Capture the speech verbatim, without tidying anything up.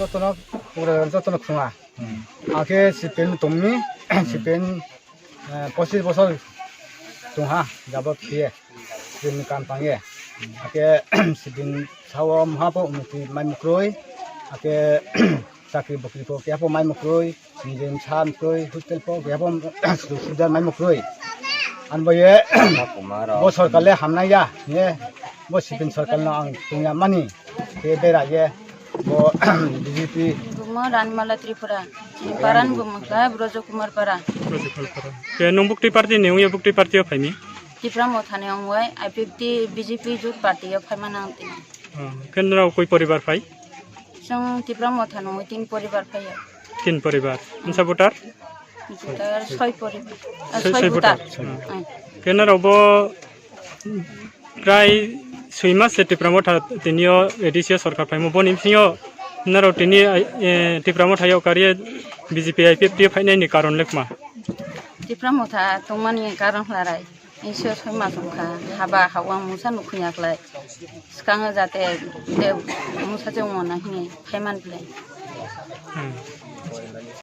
Jotono, pura jotono khunga. Akhe C P M tongmi, C P M, eh, pochis bosor tongha, jabo phiye, C P M ni kam tangye. Akhe C P M sao mhapo unnoti mai mukroi, akhe chakri bukri ko kya po mai mukroi, nijeni sa mukroi, hostel po kya po sudar mai mukroi. Anbo ye, bo sorkar le hamnai ya, ye, bo C P M sorkar no ang tongya mani, ye bera ye, bo B J P. Bumo Ranmala Tripura, chini paran bumo kha Brojo Kumar Para. Brojo Kumar Para. Ke nung bukti party ni, ungya bukti party o phaimi? Tipra Motha ni ungwai, I P F T B J P jut party o phaima nang tini. Ah, ke nrao koi poribar phai? Chwng Tipra Motha nungwi tin poribar phaiyo. Tin poribar. Msa voter? Voter soi poribar. Ah, soi, soi voter. Voter. Hmm. Ai. Ke nrao bo prai soi mas se Tipra Motha tinio A D C o sorkar phaimo boni bisingo nrao tini, eh, Tipra Motha yo kariye B J P I P F T o phainai ni karon lekma? Tipra Motha tongmani karon hwlarai. Isor soi ma tongkha, haba hawang musa nukhuya klai. Skango jate de musa je wngna hini phaiman plai. Hmm.